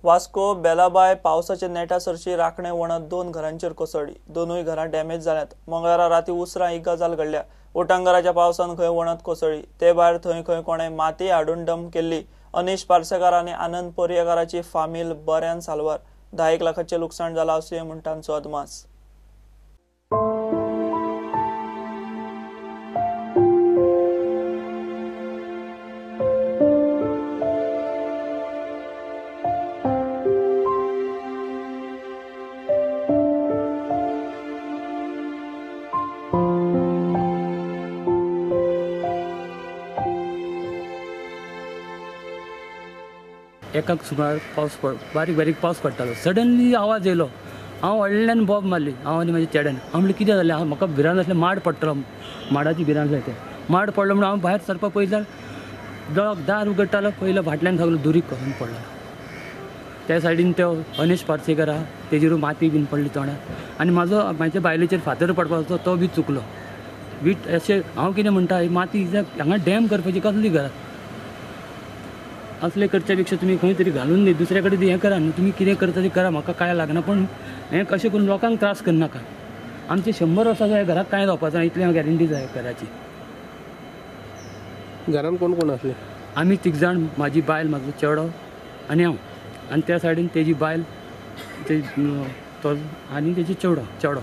वास्को बेलाबाय पावसाच्या नेटा सरशी राखणे वणत 2 घरांचेर कोसळ्ळी. दोनूय घरां डॅमेज जाल्यात. मंगळारा राती उसरां ही गजाल घडल्या. उटंगराच्या पावसान खंय वणत कोसळ्ळी. ते भायर थंय खंय कोणें माती हाडून डंप केल्ली. अनिश पार्सेकार आनी आनंद पर्येकाराची फामील बऱ्यान साल्वार. 10 लाखाचें लुकसाण जालां आसूं म्हूण तांचो अदमास. एकाक सुमार पावस पड बारीक बारीक पावस पडटालो. सडनली आवाज येयलो. हांव व्हडल्यान बोब मारली हांव आनी म्हाज्या चेड्यान. हांव म्हणलें कितें जालें, हांव म्हाका भिरांत आसलें माड पडटलो, माडाची भिरांत आसलें. तें माड पडलो म्हणून हांव भायर सरपाक पळयल्यार दार उगडटालो, पयलो फाटल्यान सगळो दुरीग करून पडलो. त्या सायडीन तो अनिश पार्सेकर आहा तेजेर माती बीन पडली तोंडार आनी म्हाजो म्हाज्या बायलेचेर फातर पडपाचो तो बी चुकलो. वीट अशें हांव कितें म्हणटा, ही माती हांगा डॅम करपाची कसली गरज असले करच्या पेक्षा तुमी खंय तरी घालून न्ही दुसऱ्या कडेन हें करा न्हू. तुमी कितें करता तें करा, म्हाका कांय लागना, पूण हें कशें करून लोकांक त्रास करनाका. आमचे 100 वर्सां ह्या घराक कांय जावपाचो ना इतली हांव गॅरंटी जाय घराची. घरान कोण कोण आसले? आमी 3 जाण, म्हाजी बायल, म्हाजो चेडो आनी हांव. आनी त्या सायडीन तेजी बायल तो आनी तेजी चेडो.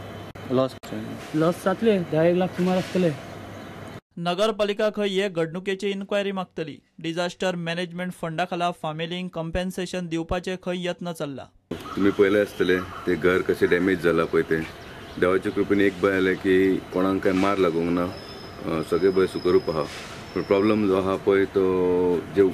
लॉस जातले 10 लाख सुमार आसतले. नगरपालिका खंय हे घडणुकेची इन्क्वायरी मागतली. डिझास्टर मॅनेजमेंट फंडा खाला फामिलींक कंपेन्सेशन दिवपाचे खंय यत्न चल्ला. तुमी पळयलें आसतलें तें घर कशें डॅमेज जालां पळय तें. देवाच्या कृपेन एक बरें जालें की कोणाक कांय मार लागूंक ना, सगळें बरें सुखरूप आहा. पूण प्रॉब्लम जो आहा पळय तो जे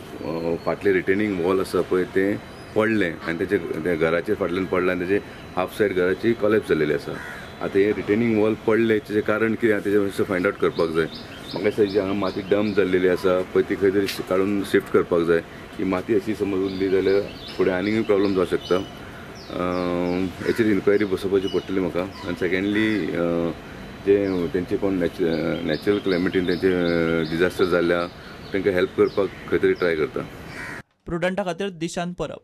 फाटलें रिटेनिंग वॉल आसा पळय तें पडलें आनी तेचे घराचेर फाटल्यान पडलें आनी तेजे हाफ सायड घराची कॉलेप्स जाल्लेली आसा. आतां हें रिटेनिंग वॉल पडलें तेचें कारण कितें आहा तेजें मातशें फायंड आवट करपाक जाय. म्हाका दिसता जी हांगा माती डंप जाल्लेली आसा पळय ती खंय तरी काडून शिफ्ट करपाक जाय. ही माती अशी समज उरली जाल्यार फुडें आनीकूय प्रॉब्लम जावंक शकता. हेचेर इन्क्वायरी बसोवपाची पडटली म्हाका. आनी सेकेंडली जे तेंचे कोण नॅचरल क्लायमेटीन तेंचे डिजास्टर जाल्ल्या तांकां हेल्प करपाक खंय तरी ट्राय करता. प्रुडंटा खातीर दिशांत परब.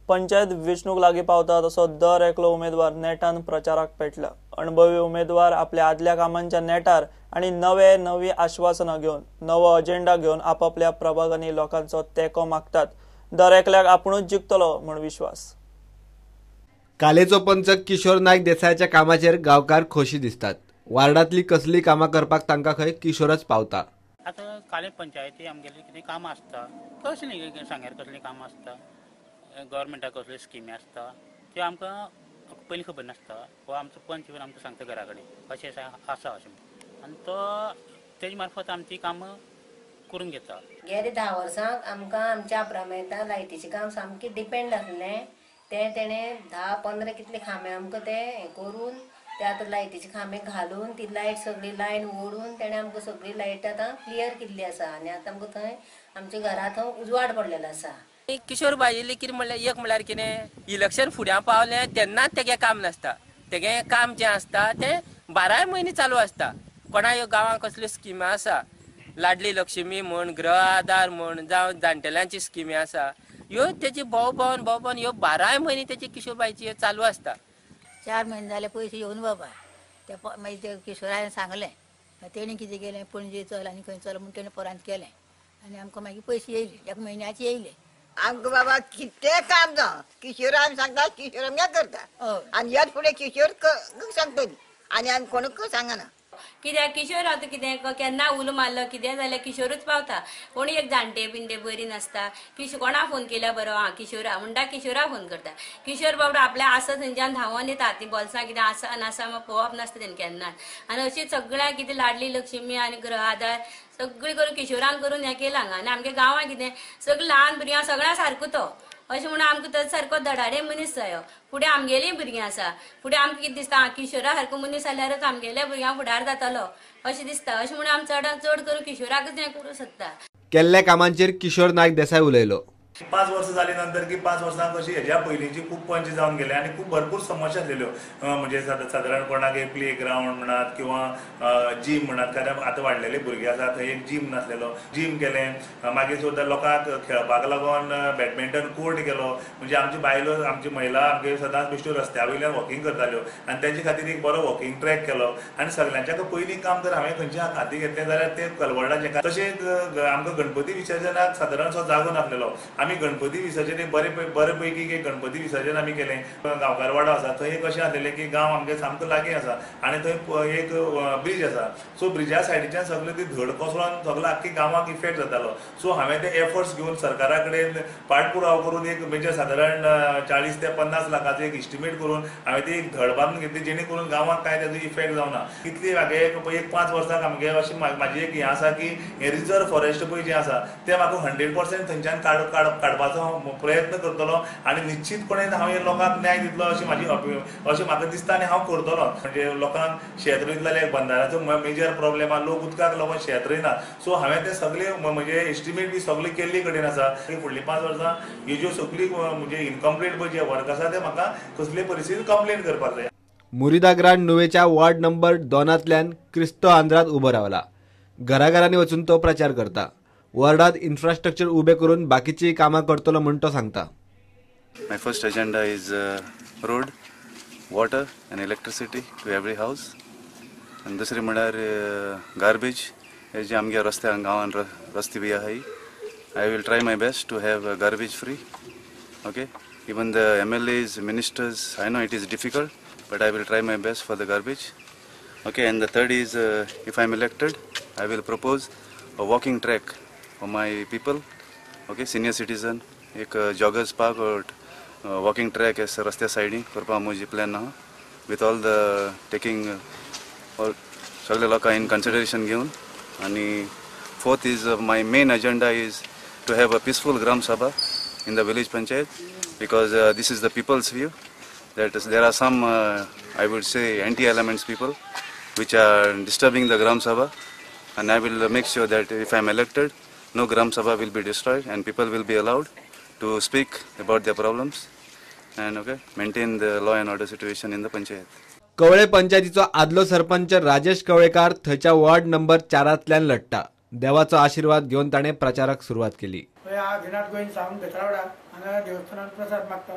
पंचायत वेंचणूक लागीं पावता तसो दर एकलो उमेदवार नेटान प्रचाराक पेटला. अणभवी उमेदवार आपल्या आदल्या कामांच्या नेटार आनी नवे नवी आश्वासनां घेवन नवो अजेंडा घेवन आपापल्या प्रभागांनी लोकांचो तेंको मागतात. दर एकल्याक आपुणूच जिखतलो म्हूण विश्वास. कालेचो पंच किशोर नायक देसायाच्या कामाचेर गांवकार खोशी दिसतात. वार्डांतली कसली कामां करपाक तांकां खंय किशोरच पावता. आतां काले पंचायती आमगेली कितें कामां आसता, कसलीं सांग्यार कसलीं कामां आसता, गव्हर्मेंटाक कसल्यो स्किमी आसता त्यो आमकां पयलीं खबर नासता. हो आमचो पंच येवन आमकां सांगता घरा कडेन अशें आसा अशें म्हणून, आनी तो तेजे मार्फत आमची कामां करून घेता. गेले 10 वर्सांक आमकां आमच्या आपरामेंता लायटीचें काम सामकें डिपेंड आसलें. तें तेणें 10-15 कितले खांबे आमकां ते हें करून ते आतां लायटीचे खांबे घालून ती लायट सगळी लायन ओडून तेणें आमकां सगळी लायट आतां क्लियर केल्ली आसा आनी आतां आमकां थंय आमच्या घरा थंय उजवाड पडलेलो आसा. किशोर भाईले कितें म्हणल्यार एक म्हणल्यार कितें इलेक्शन फुड्यां पावलें तेन्नाच तेगे काम नासता. तेगे काम जें आसता तें 12 म्हयने चालू आसता. कोणाय गांवांत कसल्यो स्किमी आसा, लाडली लक्ष्मी म्हण, गृह आधार म्हण, जावं जाणटेल्यांची स्किमी आसा, ह्यो तेजी भोव भोवन भोव भोवन ह्यो 12 म्हयने तेजी किशोर भाईची चालू आसता. 4 म्हयने जाले पयशे येवन बाबा ते मागीर ते किशोरान सांगलें, तेणी कितें केलें पणजे चल आनी खंय चल म्हूण तेणें परांत केलें आनी आमकां मागीर पयशे येयले, 1 म्हयन्याचे येयले. आमकां बाबा कितें काम जावं किशोर आमी सांगता, किशोर आमगे करता आनी ह्याच फुडें किशोर सांगतली आनी आमी कोणूक सांगना. कित्याक किशोर आतां कितें केन्ना उलो मारलो कितें जाल्यार किशोरूच पावता. कोणी एक जाणटे बिंटे बरी नासता, किशोर कोणा फोन केल्यार बरो आं किशोरा म्हणटा, किशोरा फोन करता. किशोर बाबडो आपल्या आसा थंयच्यान धांवोन येता. ती बोल्सां कितें आसा नासा पळोवप नासता तेणें केन्नाच. आनी अशी सगळ्यांक कितें लाडली लक्ष्मी आनी गृह आधार सगळीं करून किशोरान करून हें केलां हांगा. आनी आमच्या गांवांत कितें सगळीं ल्हान भुरग्यां सगळ्यां सारको तो अशें म्हणून आमकां तो सारको धडाडे मनीस जायो. फुडें आमगेलीं भुरगीं आसा, फुडें आमकां कितें दिसता किशोरा सारको मनीस जाल्यारच आमगेल्या भुरग्यांक फुडार जातलो अशें दिसता. अशें म्हणून आमी चड चड करून किशोराकच हें करूंक सोदता. केल्ल्या कामांचेर किशोर नायक देसाय उलयलो. 5 वर्सां जाली नंतर की 5 वर्सां कशी हेज्या पयलींची खूब पंच जावन गेले आनी खूब भरपूर समस्या आसलेल्यो, म्हणजे सादारण कोणाक प्ले ग्रावंड म्हणात किंवा जीम म्हणात, कारण आतां वाडलेले भुरगे आसा थंय एक जीम नासलेलो, जीम केलें. मागीर सुद्दां लोकांक खेळपाक लागून बॅडमिंटन कोर्ट केलो. म्हणजे आमची बायलो, आमची महिला आमगे सदांच बेश्ट्यो रस्त्या वयल्यान वॉकिंग करताल्यो आनी तेंचे खातीर एक बरो वॉकिंग ट्रॅक केलो. आनी सगल्यांच्या पयलीं काम जर हांवें खंयच्या हाती घेतलें जाल्यार तें कलवडाचें. तशेंच आमकां गणपती विसर्जनाक सादारणसो जागो नासलेलो, आमी गणपती विसर्जन एक बरे पैकी एक गणपती विसर्जन आमी केलें. गांवकारवाडो आसा थंय एक अशें आसलेलें की गांव आमगे सामको लागीं आसा आनी थंय एक ब्रिज आसा, सो ब्रिजा सायडीच्यान सगळें ती धड कोसळोन सगळो आख्खी गांवाक इफेक्ट जातालो. सो हांवें ते एफर्ट्स घेवन सरकारा कडेन पाठपुरावो करून एक म्हणजे सादारण 40 ते 50 लाखाचो एक इस्टिमेट करून हांवें ती एक धड बांदून घेतली, जेणे करून गांवाक कांय तेजो इफेक्ट जावना. कितली म्हागे एक 5 वर्सांक आमगे अशी म्हाजी एक हें आसा की हें रिजर्व फॉरेस्ट पळय जें आसा तें म्हाका 100% थंयच्यान काडपाचो हांव प्रयत्न करतलो आनी निश्चितपणे हांव हे लोकांक न्याय दितलो अशी म्हाजी अशें म्हाका दिसता आनी हांव करतलो. म्हणजे लोकांक शेत रोयतले जाल्यार बंदाऱ्याचो मेजर प्रॉब्लेम आहा, लोक उदकाक लागून शेत रोयना. सो हांवें ते सगळे म्हणजे एस्टिमेट बी सगळे केल्ले कडेन आसा. फुडलीं 5 वर्सां ह्यो ज्यो सगळी म्हणजे इनकम्प्लीट पळय जे वर्क आसा ते म्हाका कसले परिस्थितीन कंप्लेन करपाक जाय. मुरिदा ग्रांड नुवेच्या वॉर्ड नंबर 2 क्रिस्तो आंध्रात उबो रावला. घराघरांनी वचून तो प्रचार करता. वॉर्डात इन्फ्रास्ट्रक्चर उबे करून बाकीची कामां करतलो म्हूण तो सांगता. My first agenda is road, water and electricity to every house. आनी दुसरें म्हळ्यार गार्बेज, हे जे आमगे रस्त्या गांवान रस्ते बी आहाय, I will try my best to have garbage free. Okay, even the MLAs, ministers, I know it is difficult, but I will try my best for the garbage. Okay, and the third is if I am elected, I will propose a walking track for my people. Okay, senior citizen, एक joggers park or walking track as रस्त्या सायडीन करपा म्हजी plan आहा, with all the taking all सगळे लोकांक in consideration घेवन. आनी fourth is my main agenda is to have a peaceful Gram Sabha in the village panchayat, because this is the people's view. That is, there are some I would say anti-elements people which are disturbing the Gram Sabha, and I will make sure that if I am elected, no Gram Sabha will be destroyed and people will be allowed to speak about their problems and okay, maintain the law and order situation in the panchayat. Kavale पंचायतीचो आदलो सरपंच राजेश कवळेकार थंयच्या ward number 4 लढता. देवाचो आशीर्वाद घेवन ताणें प्रचाराक सुरवात केली. आदिनाथ गोविंद सावंत बेतरावडा हांगा देवस्थानात प्रसाद मागता.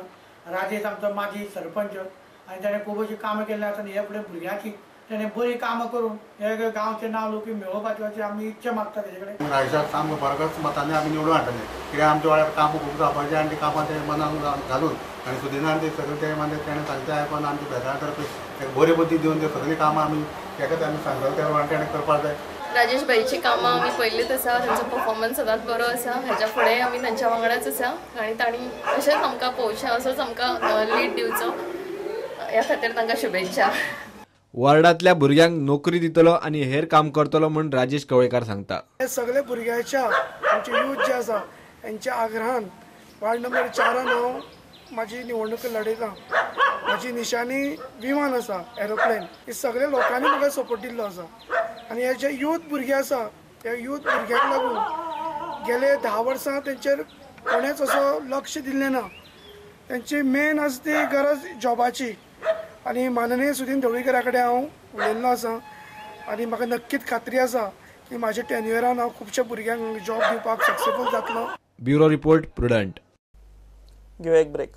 राजेश आमचो माजी सरपंच आनी ताणें खूब अशीं कामां केल्लीं आसा आनी हे फुडें भुरग्यांची ताणें बरीं कामां करून हे गांवचें नांव लोक मेळोवपाचें अशें आमी इच्छा मागता तेजे कडेन. राजेशाक सामको बरगच मतांनी आमी निवडून हाडटले, कित्याक आमच्या वेळार कामां खूब जावपाचें आनी ती कामां ते मनान घालून आनी सुदिनान ते सगळें ते मागीर तेणें सांगचें आयकून आमच्या बेतरा तर्फे एक बरी बुद्धी दिवन ते सगळीं कामां आमी एकाच आमी सांगतले त्या प्रमाणे तेणें करपाक जाय. राजेश भाईची कामां आमी पळयल्लीच आसा, तांचो परफॉर्मन्स सदांच बरो आसा. हाच्या फुडें आमी तांच्या वांगडाच आसा आनी तांणी अशेंच आमकां पळोवचें, असोच आमकां लीड दिवचो, ह्या खातीर तांकां शुभेच्छा. वॉर्डांतल्या भुरग्यांक नोकरी दितलो आनी हेर काम करतलो म्हूण राजेश कवळेकार सांगता. हे सगळे भुरग्यांच्या आमचे यूथ जे आसा हेंच्या आग्रहान वार्ड नंबर 4 हांव म्हाजी निवडणूक लढयता. म्हाजी निशाणी विमान आसा, एरोप्लेन. हे सगळे लोकांनी म्हाका सपोर्ट दिल्लो आसा आनी हे जे यूथ भुरगे आसा त्या यूथ भुरग्यांक लागून गेले 10 वर्सां तेंचेर कोणेच असो लक्ष दिल्लें ना. तेंची मेन आसा ती गरज जॉबाची आनी माननीय सुदीन ढवळीकरा कडेन हांव उलयल्लो आसा आनी म्हाका नक्कीच खात्री आसा की म्हाज्या टेन्युअरान हांव खुबश्या भुरग्यांक जॉब दिवपाक सक्सेसफूल जातलो. Bureau report, Prudent. घेवया एक ब्रेक.